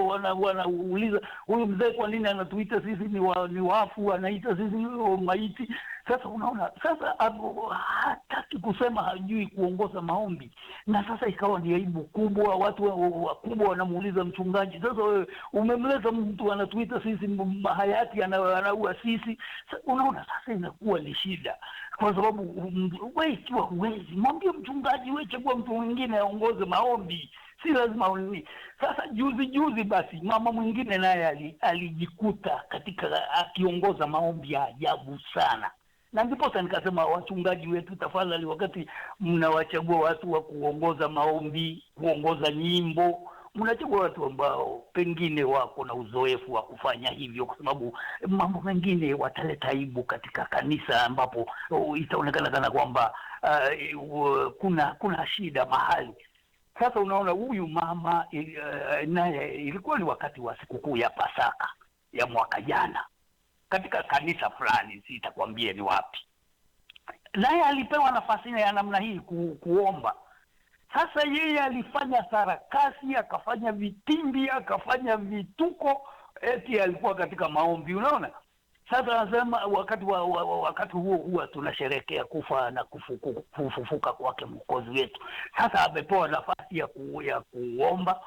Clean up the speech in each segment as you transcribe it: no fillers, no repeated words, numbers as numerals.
Wanauliza huyu mzee kwa nini anatuita sisi ni wafu, anaita sisi maiti. Sasa unaona, sasa hataki kusema hajui kuongoza maombi, na sasa ikawa ni aibu kubwa. Watu wakubwa wanamuuliza mchungaji, sasa wewe umemleta mtu anatuita sisi mahayati, anaua sisi. Unaona, sasa inakuwa ni shida, kwa sababu wewe ikiwa huwezi, mwambie mchungaji, wewe chagua mtu mwingine aongoze maombi, si lazima unini. Sasa juzi juzi basi mama mwingine naye alijikuta katika akiongoza maombi ya ajabu sana, na ndiposa nikasema wachungaji wetu, tafadhali, wakati mnawachagua watu wa kuongoza maombi, kuongoza nyimbo, mnachagua watu ambao pengine wako na uzoefu wa kufanya hivyo, kwa sababu mambo mengine wataleta aibu katika kanisa, ambapo itaonekana kana kwamba kuna shida mahali. Sasa unaona huyu mama naye ilikuwa ni wakati wa sikukuu ya Pasaka ya mwaka jana katika kanisa fulani, sitakwambia ni wapi, naye alipewa nafasi ya namna hii kuomba. Sasa yeye alifanya sarakasi, akafanya vitimbi, akafanya vituko, eti alikuwa katika maombi. Unaona, sasa anasema wakati wakati huo huwa tunasherehekea kufa na kufufuka kwake Mwokozi wetu. Sasa amepewa nafasi ya kuomba,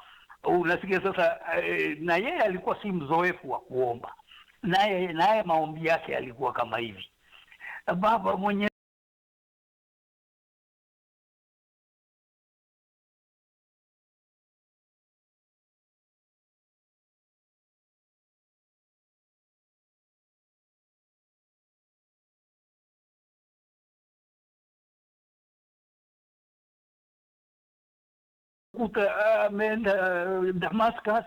unasikia sasa. Na yeye alikuwa si mzoefu wa kuomba, naye maombi yake alikuwa kama hivi: Baba mwenye kuta ameenda Damascus.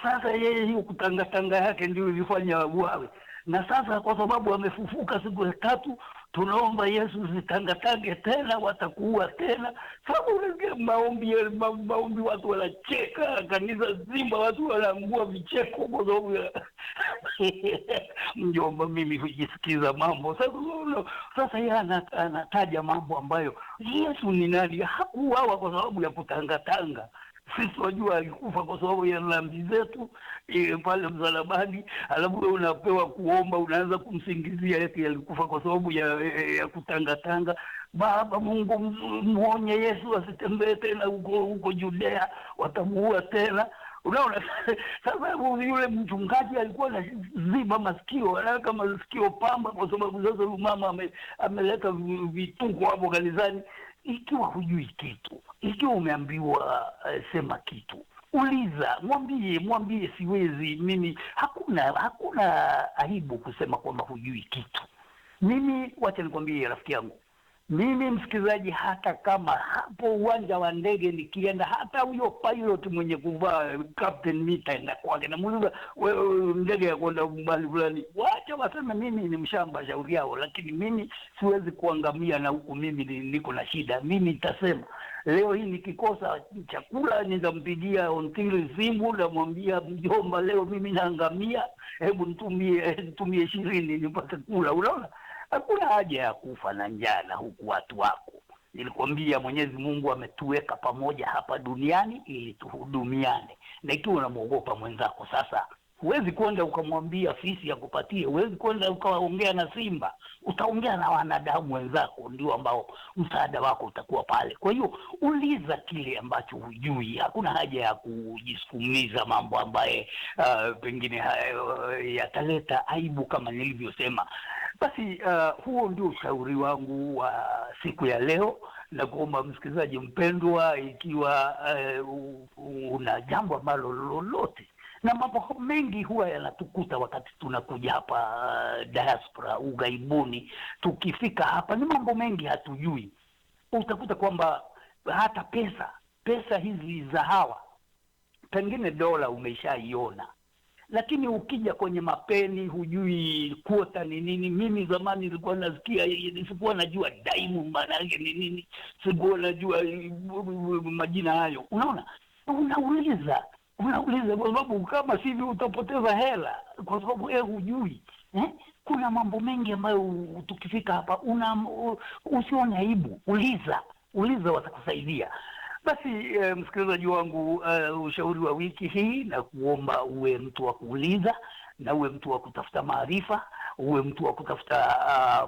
Sasa yeye hiyo kutangatanga yake ndio ilifanya uawe, na sasa kwa sababu amefufuka siku ya tatu, tunaomba Yesu zitangatange tena, watakuua tena. Sababu unasikia maombi, watu wanacheka, kanisa zima watu wanaangua vicheko kwa sababu ya mjomba, mimi hujisikiza mambo sasa. Sasa yeye anataja mambo ambayo Yesu ni nani? Hakuuawa kwa sababu ya kutangatanga. Sisi wajua alikufa kwa sababu ya dhambi zetu pale msalabani. Alafu wewe unapewa kuomba, unaanza kumsingizia eti alikufa kwa sababu ya kutangatanga. Baba Mungu, muonye Yesu asitembee tena huko Judea, watamuua tena. Unaona, sasa yule mchungaji alikuwa anaziba masikio, anaweka masikio pamba, kwa sababu sasa huyu mama ameleta vituko hapo kanisani. Ikiwa hujui kitu, ikiwa umeambiwa sema kitu, uliza, mwambie siwezi mimi. Hakuna aibu kusema kwamba hujui kitu. Mimi wacha nikwambie rafiki yangu, mimi msikilizaji, hata kama hapo uwanja wa ndege nikienda, hata huyo pilot mwenye kuvaa captain nitaenda kwake, namuuliza wewe, ndege ya kwenda mbali fulani, wacha waseme mimi ni mshamba, shauri yao, lakini mimi siwezi kuangamia na huku mimi niko na shida. Mimi nitasema leo hii nikikosa chakula nitampigia Ontili simu, namwambia mjomba, leo mimi naangamia, hebu nitumie 20 nipate kula. Unaona, hakuna haja ya kufa na njaa na huku watu wako. Nilikwambia Mwenyezi Mungu ametuweka pamoja hapa duniani ili tuhudumiane, na ikiwa unamwogopa mwenzako, sasa huwezi kwenda ukamwambia fisi akupatie, huwezi kwenda ukaongea na simba, utaongea na wanadamu wenzako, ndio ambao msaada wako utakuwa pale. Kwa hiyo uliza kile ambacho hujui. Hakuna haja ya kujisukumiza mambo ambaye pengine yataleta aibu kama nilivyosema. Basi huo ndio ushauri wangu wa siku ya leo, na kuomba msikilizaji mpendwa, ikiwa una jambo ambalo lolote, na mambo mengi huwa yanatukuta wakati tunakuja hapa diaspora ughaibuni. Tukifika hapa ni mambo mengi hatujui. Utakuta kwamba hata pesa hizi za hawa, pengine dola umeshaiona, lakini ukija kwenye mapeni hujui kuota ni nini. Mimi zamani nilikuwa nasikia, sikuwa najua daimu maana yake ni nini, sikuwa najua majina hayo. Unaona, unauliza kwa sababu kama sivyo utapoteza hela, kwa sababu hujui. Kuna mambo mengi ambayo tukifika hapa usione aibu, uliza, watakusaidia. Basi msikilizaji wangu, ushauri wa wiki hii na kuomba uwe mtu wa kuuliza na uwe mtu wa kutafuta maarifa, uwe mtu wa kutafuta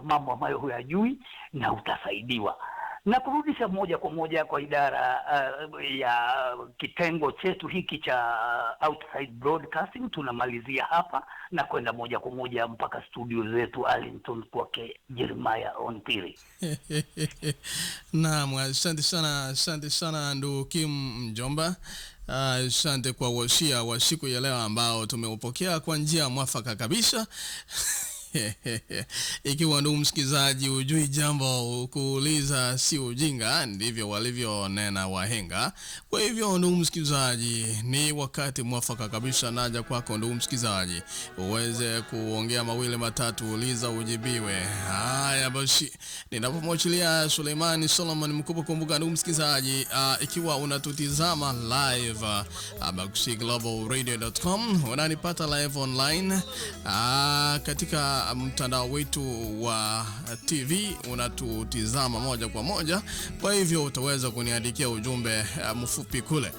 mambo ambayo huyajui, na utasaidiwa. Na kurudisha moja kwa moja kwa idara ya kitengo chetu hiki cha Outside Broadcasting, tunamalizia hapa na kwenda moja kwa moja mpaka studio zetu Arlington kwake Jeremiah Ontiri. Naam, asante sana, asante sana ndugu Kim Mjomba. Asante kwa wasia wa siku ya leo ambao tumeupokea kwa njia mwafaka kabisa. Ikiwa ndugu msikilizaji hujui jambo, kuuliza si ujinga, ndivyo walivyonena wahenga. Kwa hivyo ndugu msikilizaji, ni wakati mwafaka kabisa naja kwako ndugu msikilizaji uweze kuongea mawili matatu, uliza ujibiwe. Haya basi, ninapomwachilia Suleimani Solomon Mkubwa, kumbuka ndugu msikilizaji, ikiwa unatutizama live abacglobalradio.com, unanipata live online katika mtandao wetu wa TV unatutizama moja kwa moja. Kwa hivyo utaweza kuniandikia ujumbe mfupi kule.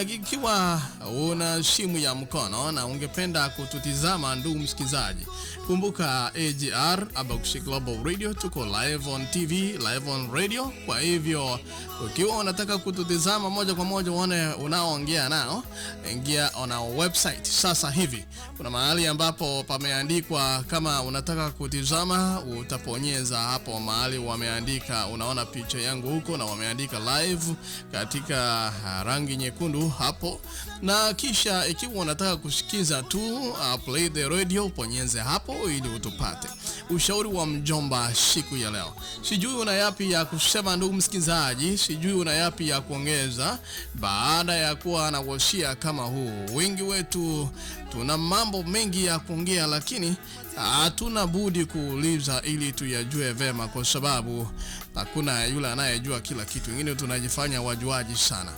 Ikiwa una simu ya mkono na ungependa kututizama ndugu msikizaji, kumbuka AGR Abakushi Global Radio, tuko live on TV, live on radio. Kwa hivyo ukiwa unataka kututizama moja kwa moja uone unaoongea nao, ingia on our website sasa hivi. Kuna mahali ambapo pameandikwa kama unataka kutizama, utaponyeza hapo mahali wameandika, unaona picha yangu huko na wameandika live katika rangi nyekundu hapo, na kisha ikiwa unataka kusikiza tu play the radio, ponyeze hapo ili utupate. Ushauri wa mjomba siku ya leo, sijui una yapi ya kusema ndugu msikizaji, sijui una yapi ya kuongeza baada ya kuwa na wasia kama huu. Wengi wetu tuna mambo mengi ya kuongea, lakini hatuna budi kuuliza ili tuyajue vema, kwa sababu hakuna yule anayejua kila kitu. Wengine tunajifanya wajuaji sana.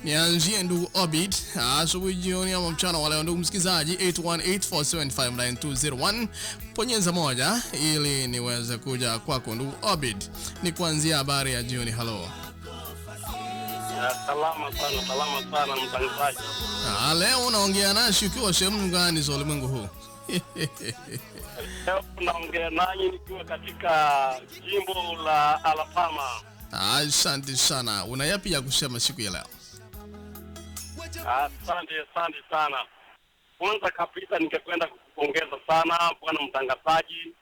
Nianzie ndugu Obid, asubuhi, jioni ama mchana wa leo ndugu msikizaji, 8184759201 bonyeza moja ili niweze kuja kwako ndugu Obid. Ni kuanzia habari ya jioni. Halo. Salama sana, salama sana mtangazaji. Leo unaongea nasi ukiwa sehemu gani za ulimwengu huu? Leo naongea nanyi nikiwa katika jimbo la Alabama. Asante sana. Una yapi ya kusema siku ya leo? Asante, asante sana. Kwanza kabisa ningependa kukupongeza sana bwana mtangazaji,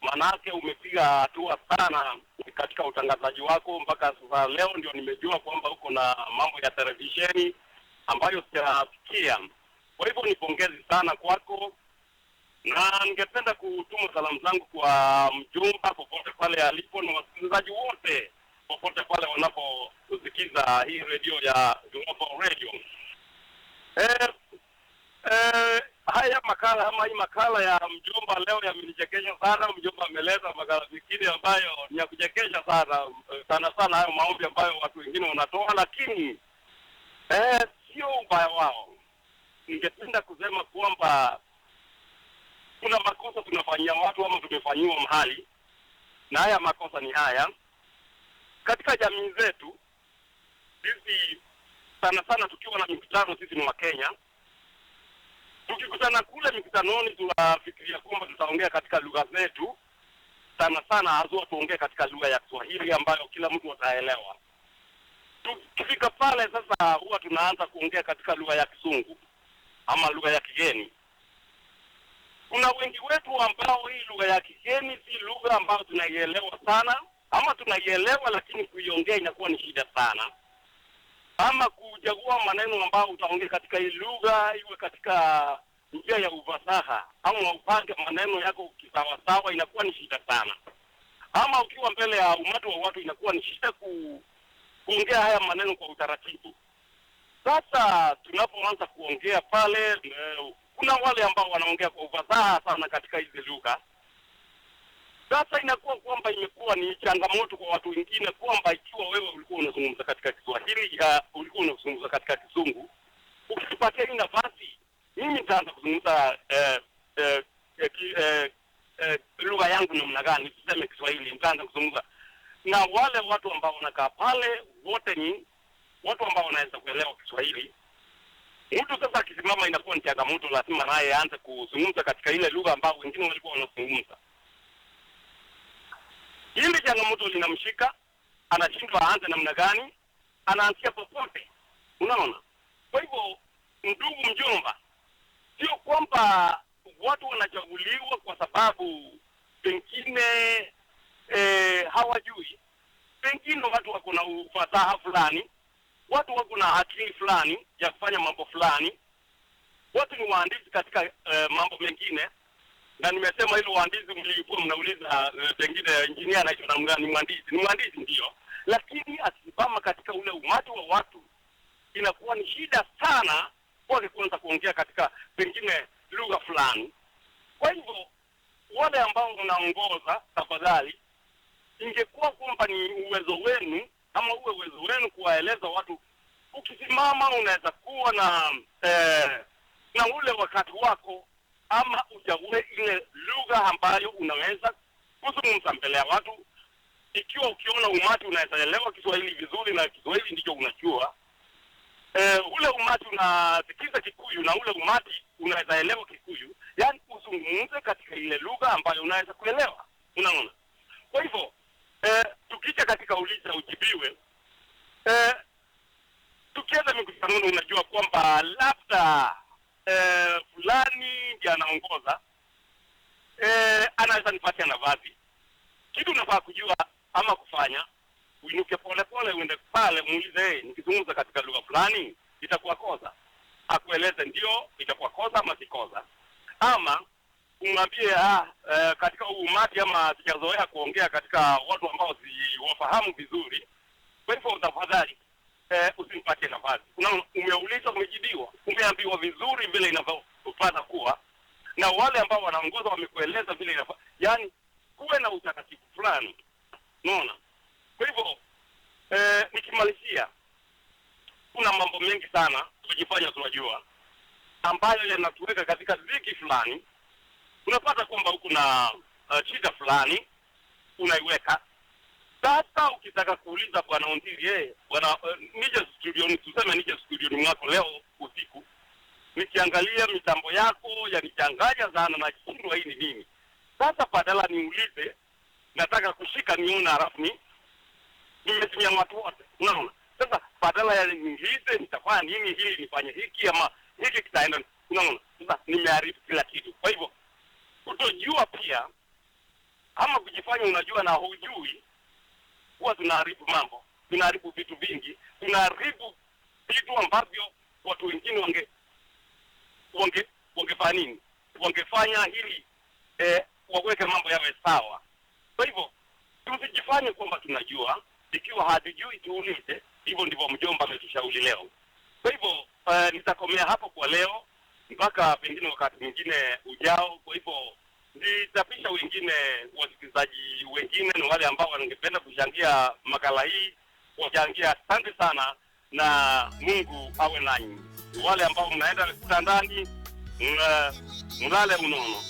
manake umepiga hatua sana katika utangazaji wako mpaka sasa. Leo ndio nimejua kwamba uko na mambo ya televisheni ambayo sijasikia. Kwa hivyo ni pongezi sana kwako, na ningependa kutuma salamu zangu kwa mjumba popote pale alipo na wasikilizaji wote popote pale wanaposikiza hii radio ya Global Radio. Haya makala ama hii makala ya mjomba leo yamenichekesha sana. Mjomba ameleta makala mengine ambayo ni ya kuchekesha sana sana sana, hayo maombi ambayo watu wengine wanatoa, lakini sio ubaya wao. Ningependa kusema kwamba kuna makosa tunafanyia watu ama tumefanyiwa mahali, na haya makosa ni haya katika jamii zetu sisi. Sana sana tukiwa na mikutano, sisi ni Wakenya, tukikutana kule mikutanoni tunafikiria kwamba tutaongea katika lugha zetu, sana sana haswa tuongee katika lugha ya Kiswahili ambayo kila mtu ataelewa. Tukifika pale sasa huwa tunaanza kuongea katika lugha ya Kizungu ama lugha ya kigeni. Kuna wengi wetu ambao hii lugha ya kigeni si lugha ambayo tunaielewa sana, ama tunaielewa lakini kuiongea inakuwa ni shida sana, ama kuchagua maneno ambayo utaongea katika hii lugha iwe katika njia ya ufasaha ama upange maneno yako kisawasawa inakuwa ni shida sana, ama ukiwa mbele ya umati wa watu inakuwa ni shida kuongea haya maneno kwa utaratibu. Sasa tunapoanza kuongea pale, kuna wale ambao wanaongea kwa ufasaha sana katika hizi lugha. Sasa inakuwa kwamba imekuwa ni changamoto kwa watu wengine kwamba ikiwa wewe ulikuwa unazungumza katika Kiswahili, ulikuwa unazungumza katika Kizungu, ukipatia hii nafasi mimi nitaanza kuzungumza lugha yangu namna gani, tuseme Kiswahili, nitaanza kuzungumza na wale watu ambao wanakaa pale wote ni watu ambao wanaweza kuelewa Kiswahili. Mtu sasa akisimama inakuwa ni changamoto, lazima naye aanze kuzungumza katika ile lugha ambayo wengine walikuwa wanazungumza. Hili changamoto linamshika, anashindwa aanze namna gani, anaanzia popote. Unaona? Kwa hivyo ndugu mjomba, sio kwamba watu wanachaguliwa kwa sababu pengine hawajui. Pengine watu wako na ufasaha fulani, watu wako na akili fulani ya kufanya mambo fulani, watu ni waandishi katika mambo mengine. Na nimesema hilo waandishi, mlikuwa mnauliza pengine engineer anaitwa namna gani, mwandishi. Ni mwandishi ndio, lakini akisimama katika ule umati wa watu inakuwa ni shida sana kwake kuanza kuongea katika pengine lugha fulani. Kwa hivyo wale ambao mnaongoza, tafadhali, ingekuwa kwamba ni uwezo wenu ama uwe uwezo wenu kuwaeleza watu. Ukisimama unaweza kuwa na na ule wakati wako, ama uchague ile lugha ambayo unaweza kuzungumza mbele ya watu. Ikiwa ukiona umati unaweza elewa Kiswahili vizuri na Kiswahili ndicho unajua, ule umati unasikiza Kikuyu na ule umati unaweza elewa Kikuyu, yani uzungumze katika ile lugha ambayo unaweza kuelewa. Unaona? Kwa hivyo tukija katika uliza ujibiwe, tukienda mikutanoni, unajua kwamba labda fulani ndiye anaongoza, anaweza nipatia nafasi. Kitu unafaa kujua ama kufanya, uinuke pole pole, uende pale muulize, hey, nikizungumza katika lugha fulani itakuwa kosa? Akueleze ndio itakuwa kosa ama si kosa, ama umwambie katika umati ama sijazoea kuongea katika watu ambao siwafahamu vizuri, kwa hivyo tafadhali usinipatie nafasi. Umeuliza, umejibiwa, umeambiwa vizuri vile inavyopasa kuwa, na wale ambao wanaongoza wamekueleza vile inafaa. Yani kuwe na utaratibu fulani. Unaona? Kwa hivyo nikimalizia, kuna mambo mengi sana tujifanya tunajua ambayo yanatuweka katika dhiki fulani. Unapata kwamba huko na shida fulani unaiweka. Sasa ukitaka kuuliza bwana Ondiri, bwana nije studio, tuseme nije studio mwako leo usiku, nikiangalia mitambo yako yanichanganya sana na shindwa hii ni nini. Sasa badala niulize, nataka kushika nione halafu ni nimetumia watu wote. Unaona? Sasa badala ya niulize nitafanya nini hili, nifanye hiki ama hiki kitaenda. Unaona? Sasa nimeharibu kila kitu. Kwa hivyo kutojua pia ama kujifanya unajua na hujui, huwa tunaharibu mambo, tunaharibu vitu vingi, tunaharibu vitu ambavyo watu wengine wangefanya nini, wangefanya hili waweke mambo yawe sawa. Kwa hivyo tusijifanye kwamba tunajua, ikiwa hatujui tuulize. Hivyo ndivyo mjomba ametushauri leo. Kwa hivyo nitakomea hapo kwa leo mpaka pengine wakati mwingine ujao. Kwa hivyo nitapisha wengine, wasikilizaji wengine na wale ambao wangependa kuchangia makala hii wachangia. Asante sana na Mungu awe nanyi. Wale ambao mnaenda kitandani, mlale mnono.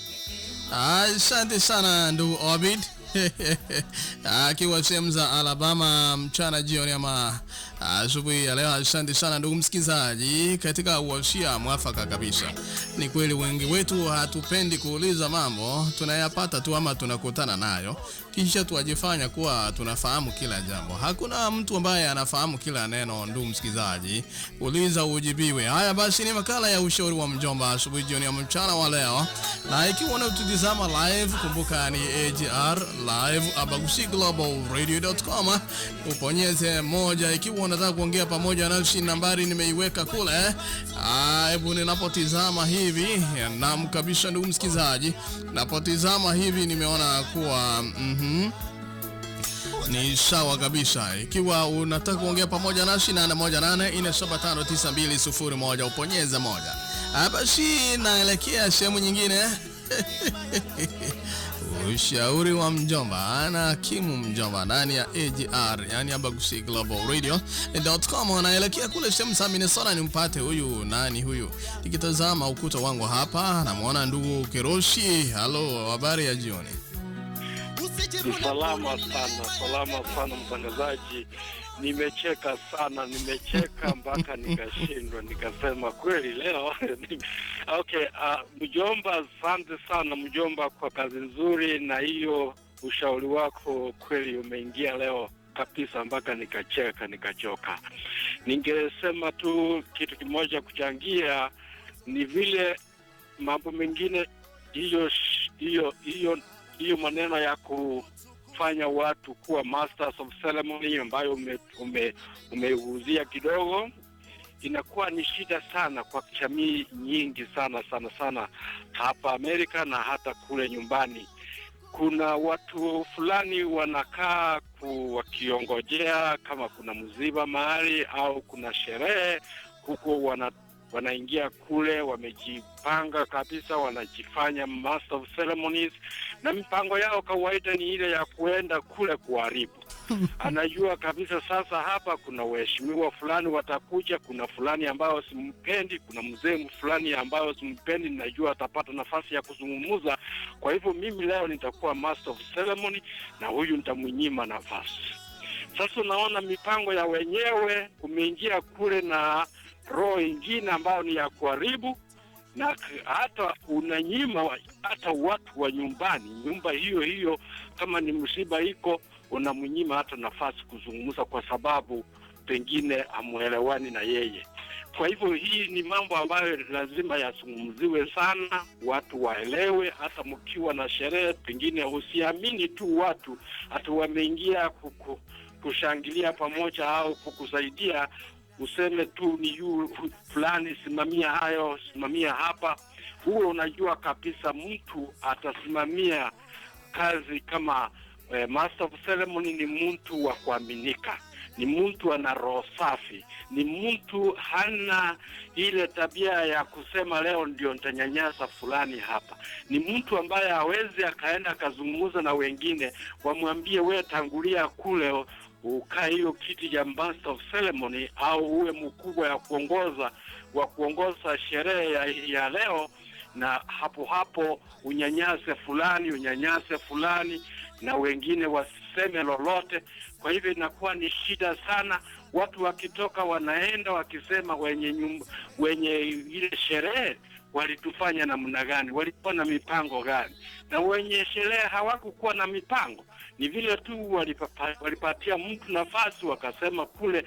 Asante sana ndugu Obid akiwa sehemu za Alabama mchana, jioni ama asubuhi ya leo. Asante sana ndugu msikilizaji katika uwasia mwafaka kabisa. Ni kweli wengi wetu hatupendi kuuliza mambo, tunayapata tu ama tunakutana nayo, kisha tuwajifanya kuwa tunafahamu kila jambo. Hakuna mtu ambaye anafahamu kila neno, ndugu msikilizaji. Uliza ujibiwe. Haya basi, ni makala ya ushauri wa mjomba asubuhi, jioni ama mchana wa leo. Na ikiwa unatutizama live, kumbuka ni AGR live abagusiiglobalradio.com, uponyeze moja. Ikiwa unataka kuongea pamoja nasi, nambari nimeiweka kule. Hebu ninapotizama hivi, naam kabisa ndugu msikilizaji, napotizama hivi nimeona kuwa ni sawa kabisa. Ikiwa unataka kuongea pamoja nasi, 818 4759201 uponyeze moja. Basi naelekea sehemu nyingine. Ushauri wa mjomba ana Kimu mjomba ndani ya AGR, yani Abagusi Global Radio.com. Anaelekea kule sehemu za Minnesota nimpate huyu nani huyu. Nikitazama ukuta wangu hapa namuona ndugu Kiroshi. Halo, habari ya jioni. Ni salama sana, salama sana mtangazaji. Nimecheka sana, nimecheka mpaka nikashindwa, nikasema kweli leo. Okay, mjomba, asante sana mjomba kwa kazi nzuri na hiyo ushauri wako kweli umeingia leo kabisa mpaka nikacheka nikachoka. Ningesema tu kitu kimoja kuchangia ni vile mambo mengine hiyo maneno ya kufanya watu kuwa masters of ceremony ambayo umeuzia kidogo, inakuwa ni shida sana kwa jamii nyingi sana sana sana hapa Amerika na hata kule nyumbani. Kuna watu fulani wanakaa wakiongojea kama kuna msiba mahali au kuna sherehe huko, wanaingia kule wamejipanga kabisa, wanajifanya master of ceremonies, na mipango yao kawaida ni ile ya kuenda kule kuharibu. Anajua kabisa sasa hapa kuna waheshimiwa fulani watakuja, kuna fulani ambao simpendi, kuna mzee fulani ambao simpendi, najua atapata nafasi ya kuzungumza. Kwa hivyo mimi leo nitakuwa master of ceremony na huyu nitamnyima nafasi. Sasa unaona mipango ya wenyewe, umeingia kule na roho ingine ambayo ni ya kuharibu, na hata unanyima hata watu wa nyumbani, nyumba hiyo hiyo, kama ni msiba iko, unamnyima hata nafasi kuzungumza kwa sababu pengine hamuelewani na yeye. Kwa hivyo hii ni mambo ambayo lazima yazungumziwe sana, watu waelewe. Hata mkiwa na sherehe, pengine usiamini tu watu hata wameingia kushangilia pamoja au kukusaidia, useme tu ni yu fulani, simamia hayo, simamia hapa. Huo unajua kabisa mtu atasimamia kazi kama master of ceremony ni mtu wa kuaminika, ni mtu ana roho safi, ni mtu hana ile tabia ya kusema leo ndio nitanyanyasa fulani hapa. Ni mtu ambaye hawezi akaenda akazungumza na wengine wamwambie we tangulia kule ukae hiyo kiti ya master of ceremony au uwe mkubwa ya kuongoza wa kuongoza sherehe ya leo, na hapo hapo unyanyase fulani, unyanyase fulani na wengine wasiseme lolote. Kwa hivyo inakuwa ni shida sana. Watu wakitoka wanaenda wakisema wenye ile sherehe walitufanya namna gani, walikuwa na mipango gani, na wenye sherehe hawakukuwa na mipango. Ni vile tu walipatia mtu nafasi, wakasema kule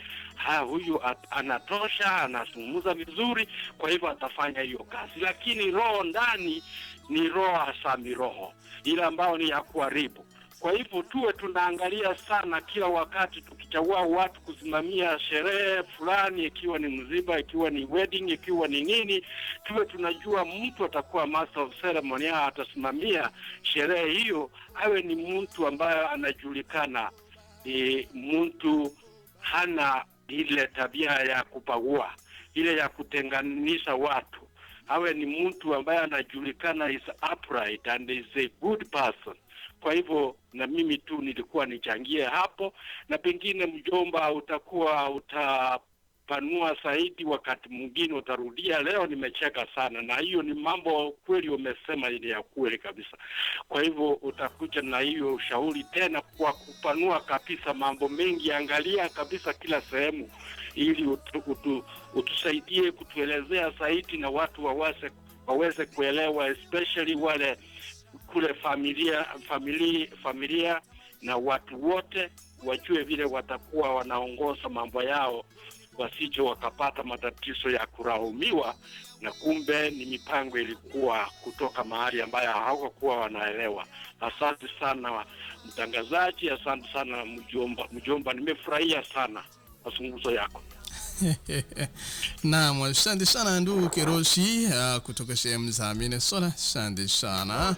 huyu anatosha, anazungumza vizuri, kwa hivyo atafanya hiyo kazi. Lakini roho ndani ni roho hasa miroho ile ambayo ni ya kuharibu. Kwa hivyo tuwe tunaangalia sana kila wakati tukichagua watu kusimamia sherehe fulani, ikiwa ni msiba, ikiwa ni wedding, ikiwa ni nini, tuwe tunajua mtu atakuwa master of ceremony, atasimamia sherehe hiyo, awe ni mtu ambaye anajulikana, ni mtu hana ile tabia ya kupagua, ile ya kutenganisha watu. Awe ni mtu ambaye anajulikana is upright and is a good person. Kwa hivyo na mimi tu nilikuwa nichangie hapo, na pengine mjomba utakuwa utapanua zaidi wakati mwingine utarudia. Leo nimecheka sana, na hiyo ni mambo kweli umesema ile ya kweli kabisa. Kwa hivyo utakuja na hiyo ushauri tena kwa kupanua kabisa mambo mengi, angalia kabisa kila sehemu ili utusaidie kutuelezea zaidi na watu waweze kuelewa, especially wale kule familia na watu wote wajue vile watakuwa wanaongoza mambo yao, wasije wakapata matatizo ya kulaumiwa na kumbe ni mipango ilikuwa kutoka mahali ambayo hawakuwa wanaelewa. Asante sana mtangazaji, asante sana mjomba, nimefurahia sana mazungumzo yako. Naam, asante sana ndugu Kerosi kutoka sehemu za Minnesota. Asante sana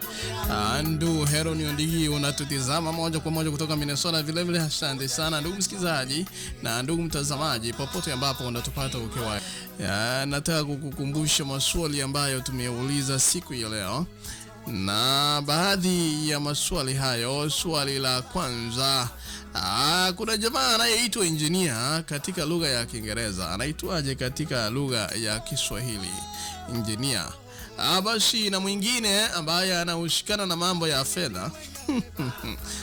ndugu Heron Ondigi, unatutizama moja kwa moja kutoka Minnesota vile vile. Asante sana ndugu msikilizaji na ndugu mtazamaji popote ambapo unatupata ukiwa. Nataka kukukumbusha maswali ambayo tumeuliza siku ya leo, na baadhi ya maswali hayo, swali la kwanza, kuna jamaa anayeitwa engineer katika lugha ya Kiingereza, anaitwaje katika lugha ya Kiswahili? Engineer. Basi na mwingine ambaye anahusikana na mambo ya fedha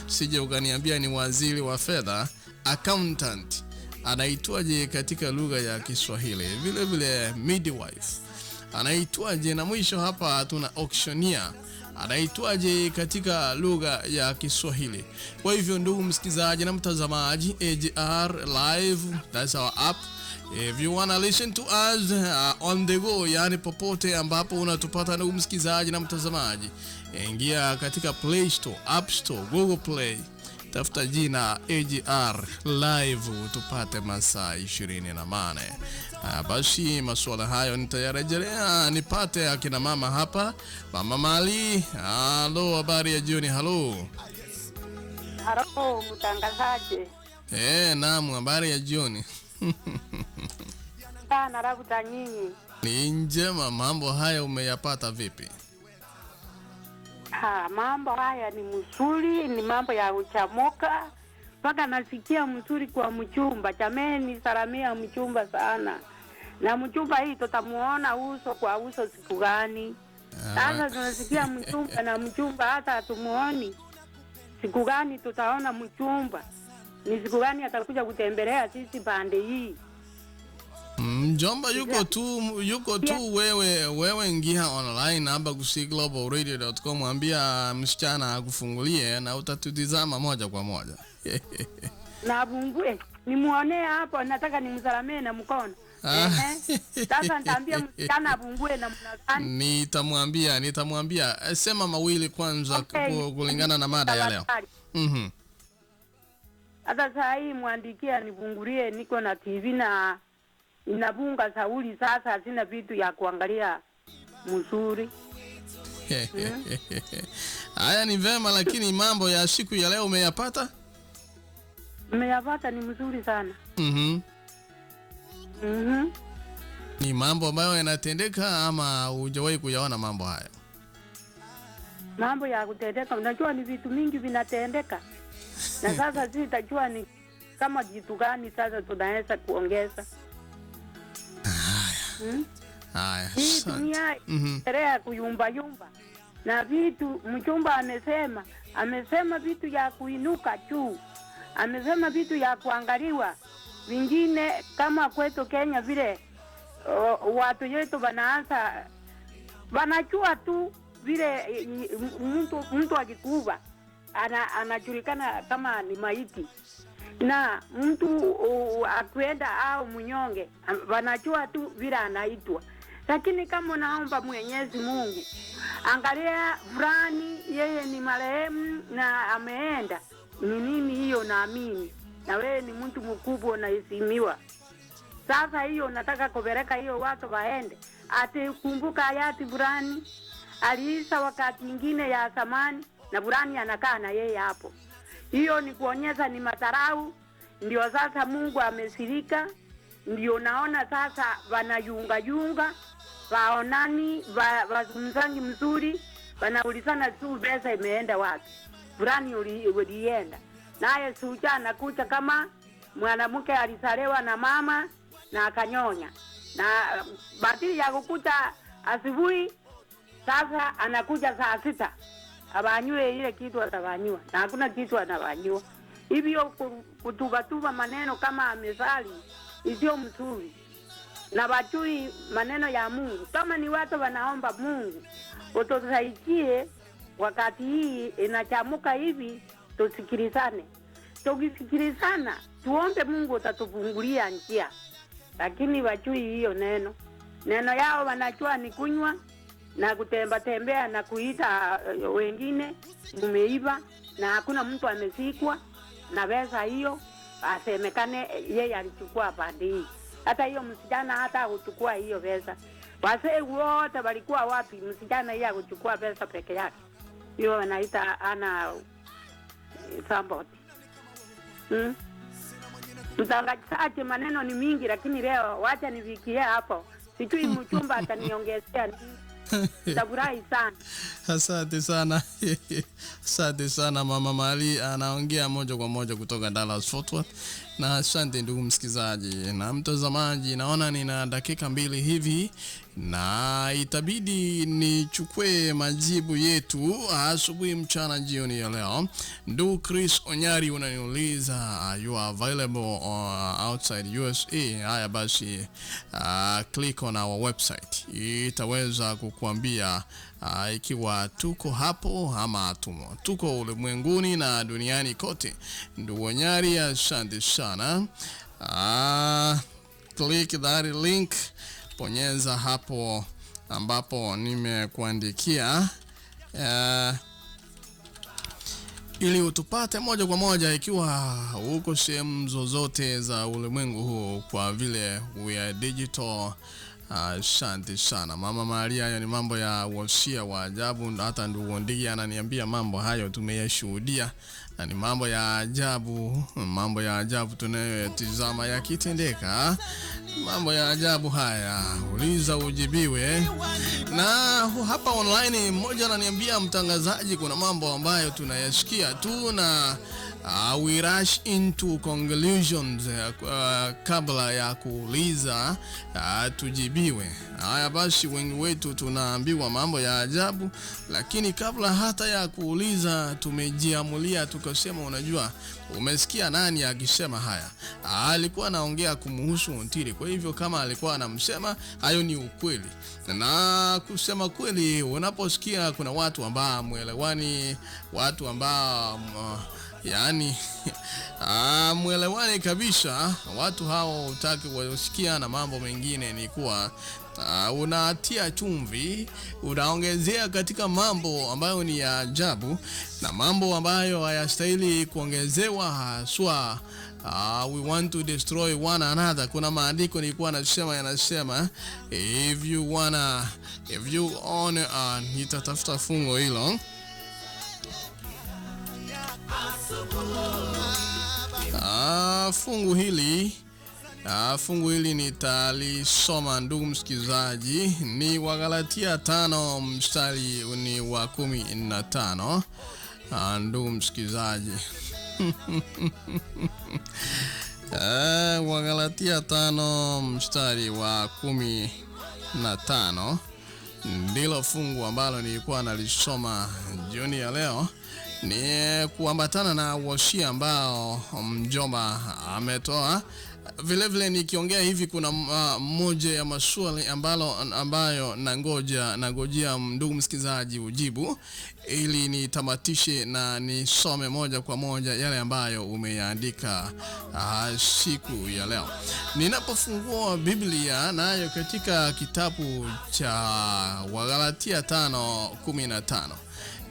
sije ukaniambia ni waziri wa fedha, accountant anaitwaje katika lugha ya Kiswahili? Vile vile midwife anaitwaje? Na mwisho hapa tuna auctioneer anaitwaje katika lugha ya Kiswahili? Kwa hivyo ndugu msikizaji na mtazamaji, AGR Live, that's our app. If you wanna listen to us on the go, yani popote ambapo unatupata ndugu msikizaji na mtazamaji, ingia katika Play Store, App Store, Google Play, tafuta jina AGR Live tupate masaa 24. Basi masuala hayo nitayarejelea, nipate akina mama hapa. Mama Mali, halo, habari ya jioni. Halo. Halo mtangazaji. Naam, habari ya jioni. Sana labda nyinyi. Ni njema. Mambo haya umeyapata vipi? Ha, mambo haya ni mzuri, ni mambo ya uchamoka mpaka nasikia mzuri kwa mchumba. Jameni, salamia mchumba sana. Na mchumba hii tutamuona uso kwa uso siku gani? Sasa tunasikia mchumba na mchumba hata hatumuoni. Siku gani tutaona mchumba? Ni siku gani atakuja kutembelea sisi pande hii? Mjomba yuko tu, yuko tu. Wewe ingia online hapa kusiglobalradio.com, ambia msichana akufungulie na utatutizama moja kwa moja. Na bungue nimuonee hapo, nataka nimsalamie na mkono. Sasa nitaambia msichana abungue namna gani? Nitamwambia. Sema mawili kwanza, Okay. kulingana na mada ya leo. Hata saa hii mwandikie anibungulie, niko na TV na inabunga sauli, sasa sina vitu ya kuangalia mzuri. Haya ni vema, lakini mambo ya siku ya leo umeyapata? Nimeyapata, ni mzuri sana. Ni mambo ambayo yanatendeka ama hujawahi kuyaona mambo haya? Mambo ya kutendeka, unajua ni vitu mingi vinatendeka. Na sasa sitajua ni kama kitu gani sasa tunaweza kuongeza. Haya, Hii asante. dunia endelea kuyumba yumba na vitu. Mchumba amesema vitu ya kuinuka juu, amesema vitu ya kuangaliwa. Vingine kama kwetu Kenya vile watu yetu wanaanza wanajua tu vile mtu akikufa anajulikana kama ni maiti, na mtu akienda au mnyonge wanajua tu vile anaitwa. Lakini kama unaomba Mwenyezi Mungu, angalia fulani, yeye ni marehemu na ameenda, ni nini hiyo? Naamini na wewe ni mtu mkubwa unaheshimiwa. Sasa hiyo nataka kupeleka hiyo watu waende, ati kumbuka hayati fulani aliisa wakati ingine ya zamani, na fulani anakaa na yeye hapo. Hiyo ni kuonyesha ni madharau. Ndio sasa Mungu amesirika, ndio naona sasa wanayunga yunga, waonani, wazungumzangi mzuri, wanaulizana tu pesa imeenda wapi, fulani ulienda naye. Suja anakuja kama mwanamke alizaliwa na mama na akanyonya, na batili ya kukuja asubuhi, sasa anakuja saa 6 abanywe ile kitu atabanywa, na hakuna kitu anabanywa. Hivyo kutubatuba maneno kama amesali isio mzuri, na wajui maneno ya Mungu. Kama ni watu wanaomba Mungu utusaidie, wakati hii inachamuka hivi, tusikilizane. Tukisikilizana tuombe Mungu utatufungulia njia, lakini wajui hiyo neno. Neno yao wanajua ni kunywa na kutemba tembea na kuita wengine mumeiba, na hakuna mtu amesikwa na pesa hiyo asemekane yeye alichukua pande hii. Hata hiyo msichana hata hakuchukua hiyo pesa. Wazee wote walikuwa wapi? Msichana yeye hakuchukua pesa peke yake. Hiyo wanaita ana support. Mtangazaji, maneno ni mingi, lakini leo wacha nifikie hapo. Sijui mchumba ataniongezea nini. Nitafurahi sana. Asante sana. Asante sana Mama Mali, anaongea moja kwa moja kutoka Dallas Fort Worth. Na asante ndugu msikizaji na mtazamaji, naona nina dakika 2 hivi na itabidi nichukue majibu yetu asubuhi, mchana, jioni ya leo. Ndugu Chris Onyari unaniuliza, are you available outside USA? Haya basi, click on our website, itaweza kukuambia ikiwa tuko hapo ama tumo. Tuko ulimwenguni na duniani kote. Ndugu Onyari, asante sana. Click that link, bonyeza hapo ambapo nimekuandikia ili utupate moja kwa moja ikiwa uko sehemu zozote za ulimwengu huu, kwa vile we are digital. Asante sana Mama Maria, hayo ni mambo ya wosia wa ajabu. Hata ndugu Ndigi ananiambia mambo hayo tumeyashuhudia na ni mambo ya ajabu, mambo ya ajabu tunayotizama yakitendeka, mambo ya ajabu haya, uliza ujibiwe. Na hapa online mmoja ananiambia, mtangazaji, kuna mambo ambayo tunayasikia tu na we rush into conclusions kabla ya kuuliza tujibiwe. Haya basi, wengi wetu tunaambiwa mambo ya ajabu, lakini kabla hata ya kuuliza tumejiamulia tukasema, unajua, umesikia nani akisema haya? Alikuwa anaongea kumhusu Ontiri. Kwa hivyo kama alikuwa anamsema, hayo ni ukweli. Na kusema kweli, unaposikia kuna watu ambao mwelewani, watu ambao yani mwelewani kabisa, watu hao hutaki kusikia, na mambo mengine ni kuwa unatia chumvi, unaongezea katika mambo ambayo ni ya ajabu na mambo ambayo hayastahili kuongezewa, haswa we want to destroy one another. Kuna maandiko nilikuwa nasema yanasema if you wanna, if you own, nitatafuta fungo hilo. Fungu hili fungu hili nitalisoma ndugu msikizaji, ni Wagalatia 5 mstari ni wa 15. Ndugu msikizaji Wagalatia 5 mstari wa 15 ndilo fungu ambalo nilikuwa nalisoma jioni ya leo, ni kuambatana na wosia ambao mjomba ametoa. Vile vile nikiongea hivi kuna moja ya maswali ambayo nangojea ndugu msikizaji ujibu ili nitamatishe na nisome moja kwa moja yale ambayo umeyaandika siku ya leo. Ninapofungua Biblia nayo katika kitabu cha Wagalatia 5:15,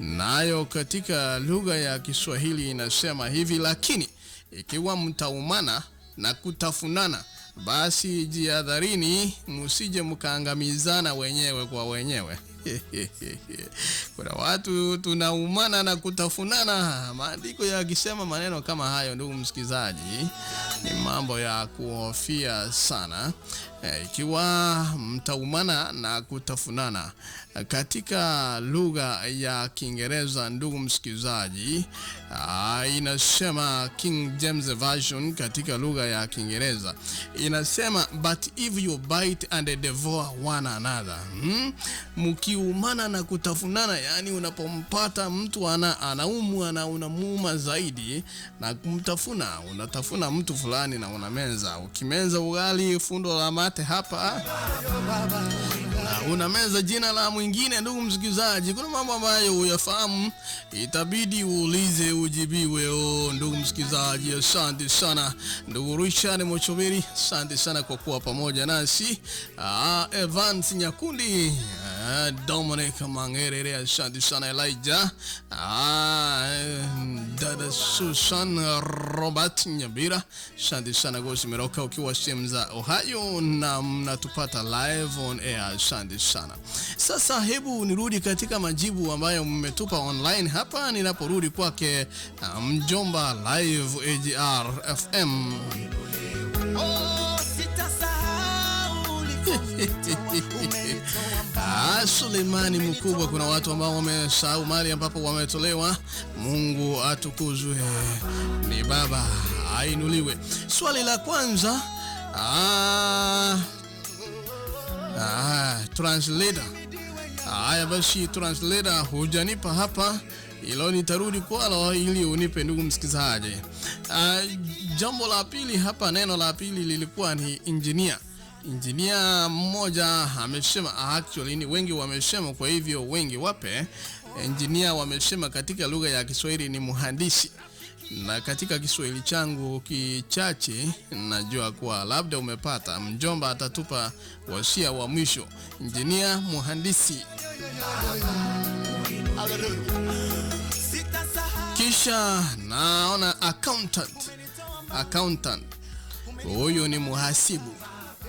nayo katika lugha ya Kiswahili inasema hivi: lakini ikiwa mtaumana na kutafunana, basi jihadharini msije mkaangamizana wenyewe kwa wenyewe. Kuna watu tunaumana na kutafunana. Maandiko yakisema maneno kama hayo, ndugu msikizaji, ni mambo ya kuhofia sana. Ikiwa mtaumana na kutafunana, katika lugha ya Kiingereza, ndugu msikizaji, inasema King James Version katika lugha ya Kiingereza inasema, but if you bite and devour one another. Mkiumana na kutafunana, yani unapompata mtu anaumwa na unamuuma zaidi na kumtafuna, unatafuna mtu fulani na unameza. Ukimeza ugali fundo la mate hapa na unameza jina la mwingine. Ndugu msikizaji, kuna mambo ambayo huyafahamu, itabidi uulize ujibiwe. Ndugu msikizaji, asante sana ndugu Richard Mochoberi, asante sana kwa kuwa pamoja nasi. Evans Nyakundi, Dominic Mangerere, asante sana Elijah, dada Susan Robert Nyabira, asante sana Gosi Meroka ukiwa sehemu za Ohio na mnatupata live on air, asante sana. Sasa hebu nirudi katika majibu ambayo mmetupa online hapa, ninaporudi kwake mjomba live AGR FM. Suleimani Mkubwa. Kuna watu ambao wamesahau mali ambapo wametolewa. Mungu atukuzwe, ni Baba ainuliwe. Swali la kwanza, translator. Haya basi, translator hujanipa hapa, ilo nitarudi kwalo ili unipe, ndugu msikilizaji. Jambo la pili hapa, neno la pili lilikuwa ni engineer. Engineer mmoja amesema, actually ni wengi wamesema, kwa hivyo wengi wape. Engineer wamesema katika lugha ya Kiswahili ni mhandisi, na katika Kiswahili changu kichache najua kuwa labda umepata. Mjomba atatupa wasia wa mwisho. Engineer, mhandisi. Kisha naona accountant. Accountant huyu ni muhasibu,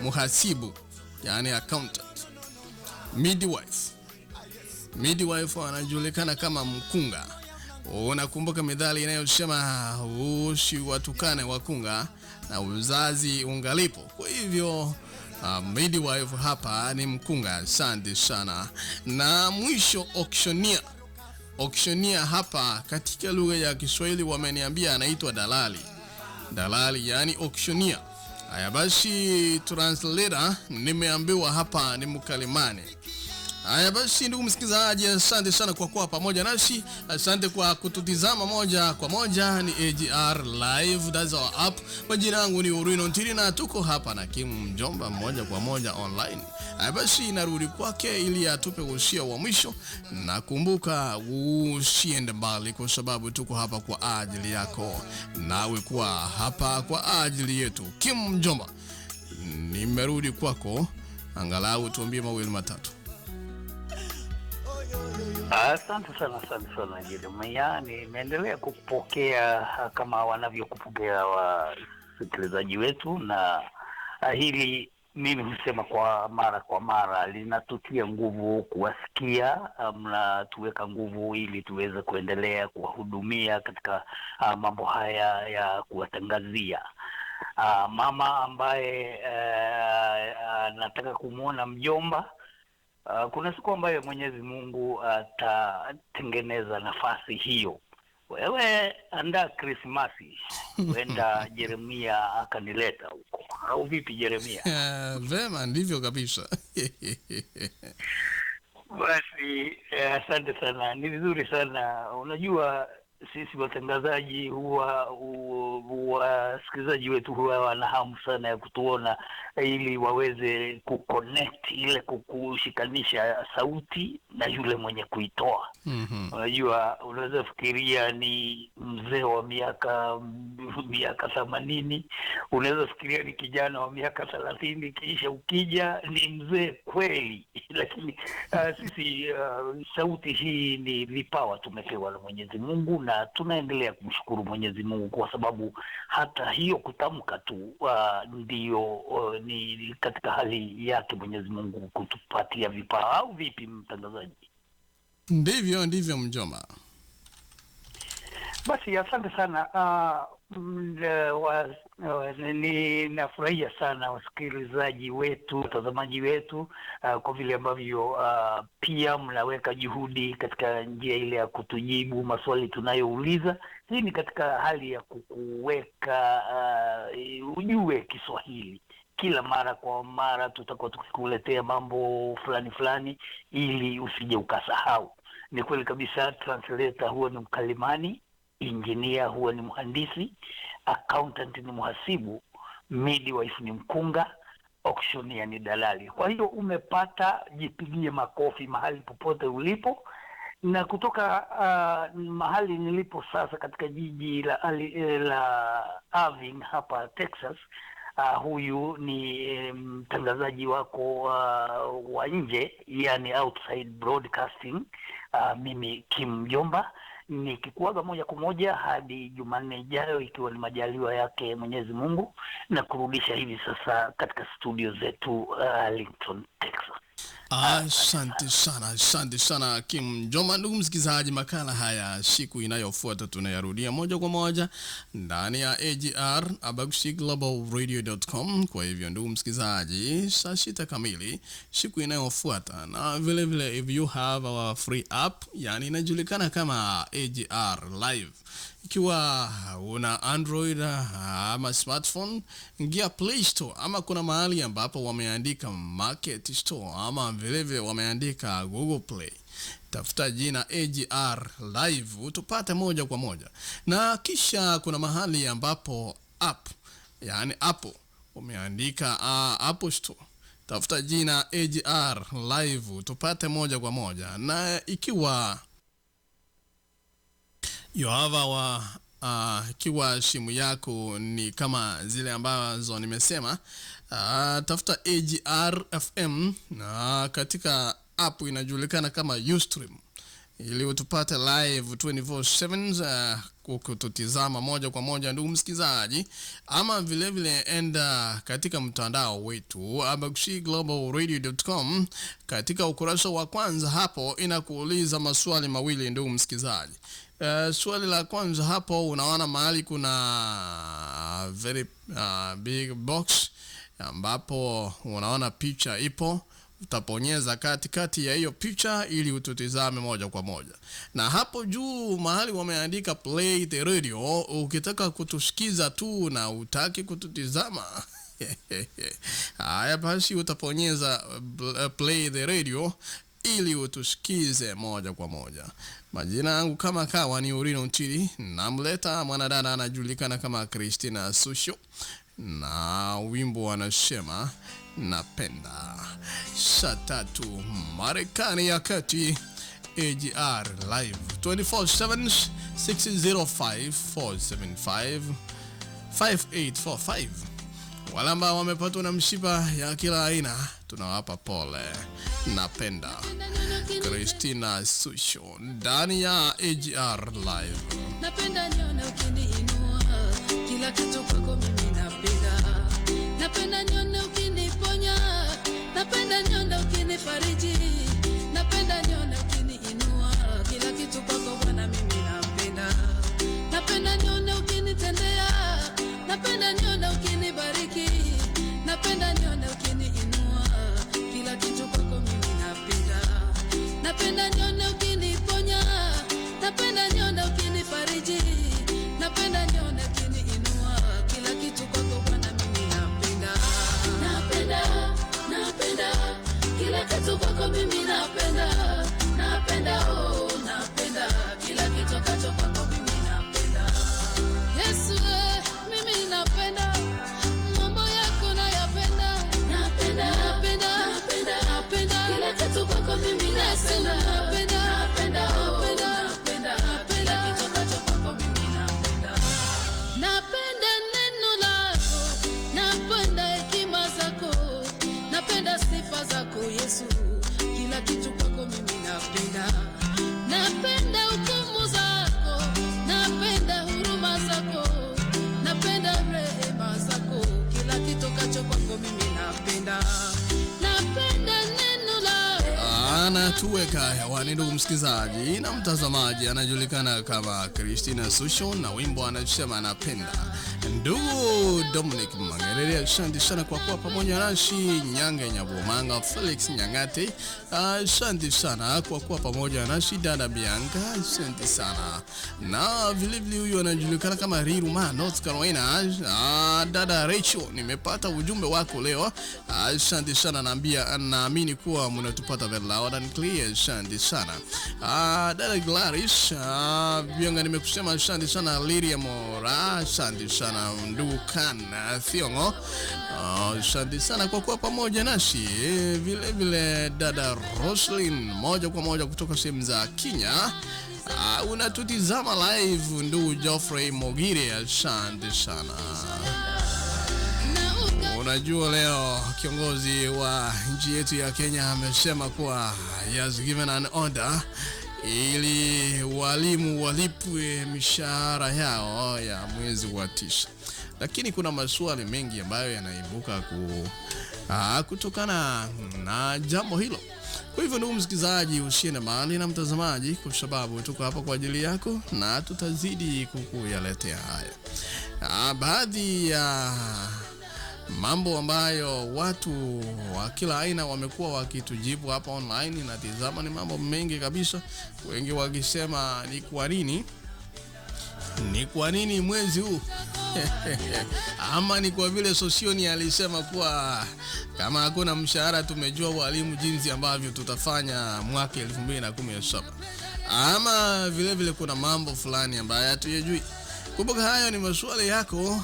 muhasibu yani accountant. Midwife, midwife anajulikana kama mkunga. Unakumbuka methali inayosema usiwatukane wakunga na uzazi ungalipo. Kwa hivyo midwife hapa ni mkunga. Asante sana. Na mwisho auctioneer. Auctioneer hapa katika lugha ya Kiswahili wameniambia anaitwa dalali. Dalali yani auctioneer. Haya basi, translator nimeambiwa hapa ni mkalimani. Haya basi, ndugu msikilizaji, asante sana kwa kuwa pamoja nasi, asante kwa kututizama moja kwa moja. Ni AGR Live, that's our app. Majina yangu ni Urino Ntiri na tuko hapa na Kim Mjomba moja kwa moja online. Haya basi, narudi kwake ili atupe usia wa mwisho, na kumbuka usiende mbali, kwa sababu tuko hapa kwa ajili yako, nawe kuwa hapa kwa ajili yetu. Kim Mjomba, nimerudi kwako, angalau tuambie mawili matatu. Asante sana, asante sana Jeremia. Nimeendelea kupokea kama wanavyokupokea wasikilizaji wetu, na hili mimi husema kwa mara kwa mara, linatutia nguvu kuwasikia, mnatuweka nguvu ili tuweze kuendelea kuwahudumia katika mambo haya ya kuwatangazia. Mama ambaye anataka kumwona mjomba, kuna siku ambayo Mwenyezi Mungu atatengeneza nafasi hiyo. Wewe andaa Krismasi, huenda Jeremia akanileta huko, au vipi Jeremia? Vema, ndivyo kabisa. Basi asante sana, ni vizuri sana. Unajua sisi watangazaji huwa wasikilizaji wetu huwa wana hamu sana ya kutuona ili waweze kuconnect, ile kushikanisha sauti na yule mwenye kuitoa. Unajua, unaweza fikiria ni mzee wa miaka 80, unaweza fikiria ni kijana wa miaka 30, kisha ukija ni mzee kweli. Lakini sisi sauti hii ni vipawa tumepewa na Mwenyezi Mungu, na tunaendelea kumshukuru Mwenyezi Mungu kwa sababu hata hiyo kutamka tu ndiyo ni katika hali yake Mwenyezi Mungu kutupatia vipawa, au vipi mtangazaji? Ndivyo, ndivyo mjomba. Basi asante sana. Ninafurahia sana wasikilizaji wetu, watazamaji wetu, kwa vile ambavyo pia mnaweka juhudi katika njia ile ya kutujibu maswali tunayouliza. Hii ni katika hali ya kukuweka ujue Kiswahili. Kila mara kwa mara tutakuwa tukikuletea mambo fulani fulani ili usije ukasahau. Ni kweli kabisa, translator huwa ni mkalimani, engineer huwa ni mhandisi, accountant ni mhasibu, midwife ni mkunga, auctioneer ni dalali. Kwa hiyo umepata, jipigie makofi mahali popote ulipo. Na kutoka mahali nilipo sasa katika jiji la Irving hapa Texas, huyu ni mtangazaji wako wa nje, yani outside broadcasting. Mimi Kim Mjomba Nikikuaga moja kwa moja hadi Jumanne ijayo, ikiwa ni majaliwa yake Mwenyezi Mungu, na kurudisha hivi sasa katika studio zetu Arlington, Texas. Asante sana, asante sana Kim Joma. Ndugu msikilizaji, makala haya siku inayofuata tunayarudia moja kwa moja ndani ya AGR abagusii-globalradio.com. Kwa hivyo ndugu msikilizaji, saa 6 kamili siku inayofuata, na vile vile if you have our free app, yani inajulikana kama AGR Live. Ikiwa una Android ama smartphone, ingia Play Store ama kuna mahali ambapo wameandika Market Store ama vile vile wameandika Google Play. Tafuta jina AGR Live utupate moja kwa moja, na kisha kuna mahali ambapo app, yani Apple wameandika Apple Store. Tafuta jina AGR Live tupate moja kwa moja, na ikiwa you have our ikiwa simu yako ni kama zile ambazo nimesema, tafuta AGR FM na katika app inajulikana kama Ustream ili utupate live 24/7 kututizama moja kwa moja, ndugu msikilizaji, ama vile vile enda katika mtandao wetu abagusii-globalradio.com. Katika ukurasa wa kwanza hapo inakuuliza maswali mawili, ndugu msikilizaji. Swali la kwanza hapo unaona mahali kuna very big box ambapo unaona picha ipo, utaponyeza katikati ya hiyo picha ili ututizame moja kwa moja. Na hapo juu mahali wameandika play the radio, ukitaka kutusikiza tu na utaki kututizama haya basi utaponyeza play the radio ili utusikize moja kwa moja. Majina yangu kama kawa ni Urino Ntili, namleta mwanadada anajulikana kama Christina Susho na wimbo anasema napenda. Saa 3 Marekani ya Kati, AGR Live 24/7 605 475 5845. Wale ambao wamepatwa na msiba ya kila aina tunawapa pole. Napenda Christina Susho ndani ya AGR Live. Napenda nione ukiniinua, kila kitu kwako mimi napenda. Napenda nione ukiniponya, napenda nione ukinifariji, napenda nione ukiniinua, kila kitu kwako Bwana mimi napenda. Napenda nione ukinitendea, napenda nione ukinibariki, napenda nione ukiniinua, kila kitu kwako mimi napenda. Napenda nione ukiniponya, napenda nione ukinifariji, napenda nione ukiniinua, kila kitu kwako Bwana mimi napenda. Napenda, napenda, kila kitu kwako mimi napenda. Napenda, oh, napenda, kila kitu kacho kwako mimi napenda. Yesu, mimi napenda, mambo yako nayapenda. Napenda, napenda, napenda, napenda, kila kitu kwako mimi napenda. Napenda, napenda, napenda, napenda, kila kitu kacho kwako mimi napenda. Napenda neno lako, napenda hekima zako, napenda sifa zako Yesu, kila kitu kwako mimi napenda. Napenda hukumu zako, napenda huruma zako, napenda rehema zako, kila kitu kacho kwako mimi napenda. Napenda neno lako. Anatuweka hewani ndugu msikilizaji na mtazamaji, anajulikana kama Christina Susho na wimbo anasema anapenda. Ndugu Dominic Mangerere, asante sana kwa kuwa pamoja nasi. Nyange Nyabumanga, Felix Nyang'ate, asante sana kwa kuwa pamoja nasi. Dada Bianca, asante sana. Na vile vile huyu anajulikana kama Riruma, North Carolina. Dada Rachel, nimepata ujumbe wako leo, asante sana. Naambia, naamini kuwa mnatupata very loud and clear, asante sana. Dada Gladys, Bianca nimekusema, asante sana. Liria Mora, asante sana. Ndugu Kan Thiongo, asante sana kwa kuwa pamoja nasi. Vile vile dada Roslyn, moja kwa moja kutoka sehemu za Kenya, unatutizama live. Ndugu Geoffrey Mogire, asante sana. Unajua leo kiongozi wa nchi yetu ya Kenya amesema kuwa he has given an order ili walimu walipwe mishahara yao ya mwezi wa 9. Lakini kuna maswali mengi ambayo yanaibuka kutokana na jambo hilo. Kwa hivyo ndugu msikilizaji, usiende mbali na mtazamaji, kwa sababu tuko hapa kwa ajili yako na tutazidi kukuyaletea haya. Baadhi ya mambo ambayo watu wa kila aina wamekuwa wakitujibu hapa online na tizama ni mambo mengi kabisa, wengi wakisema ni kwa nini, ni kwa nini mwezi huu ama ni kwa vile Sosioni alisema kuwa kama hakuna mshahara tumejua walimu jinsi ambavyo tutafanya mwaka 2017, ama vile vile kuna mambo fulani ambayo hatuyajui. Kumbuka hayo ni maswali yako.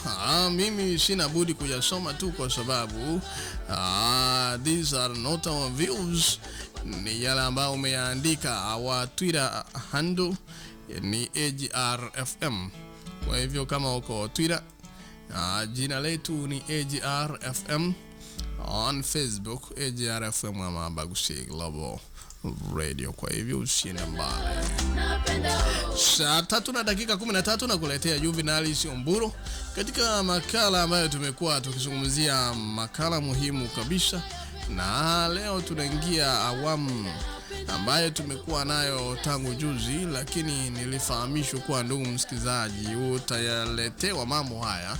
Mimi sina budi kuyasoma tu kwa sababu these are not our views, ni yale ambayo umeyaandika. Our Twitter handle ni AGRFM. Kwa hivyo kama uko Twitter, jina letu ni AGRFM. On Facebook AGRFM ama Abagusii Global Radio. Kwa hivyo usiende mbali. Saa 3:13 na kuletea Juvenalis Omburo katika makala ambayo tumekuwa tukizungumzia makala muhimu kabisa, na leo tunaingia awamu ambayo tumekuwa nayo tangu juzi, lakini nilifahamishwa kuwa ndugu msikizaji utayaletewa mambo haya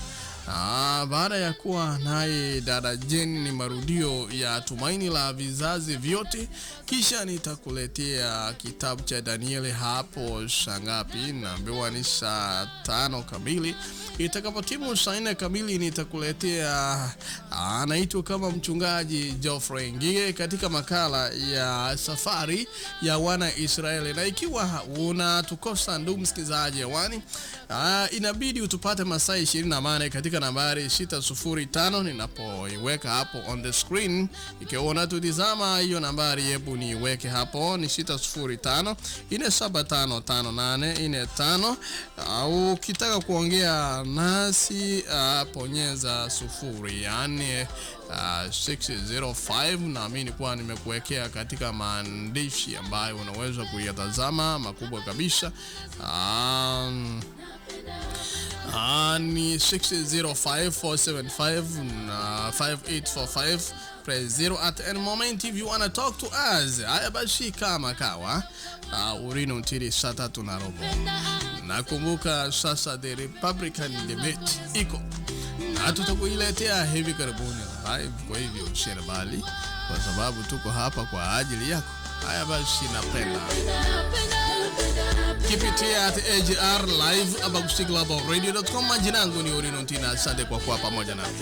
baada ya kuwa naye dada Jane. Ni marudio ya Tumaini la Vizazi Vyote, kisha nitakuletea kitabu cha Danieli hapo saa ngapi? Naambiwa ni saa 5 kamili. Itakapotimu saa 4 kamili nitakuletea anaitwa kama mchungaji Geoffrey Ngige katika makala ya safari ya wana Israeli. Na ikiwa unatukosa ndugu msikizaji hewani, inabidi utupate masaa 24 katika nambari 605 ninapoiweka hapo on the screen. Ikiwa unatutizama hiyo nambari, hebu niiweke hapo, ni 605 47558 45. Au ukitaka kuongea nasi bonyeza 0, yani 605. Naamini kuwa nimekuwekea katika maandishi ambayo unaweza kuyatazama makubwa kabisa. Ni 605 475 5845, press 0 at any moment if you wanna talk to us. Haya basi, kama kawa Urino Ntiri saa 3:15. Nakumbuka sasa the Republican debate iko na tutakuiletea hivi karibuni live, kwa hivyo usiende mbali kwa sababu tuko hapa kwa ajili yako. Haya basi, napenda kipitia at AGR live abagusiglobalradio.com. Majina yangu ni Urino Ntina, asante kwa kuwa pamoja nami.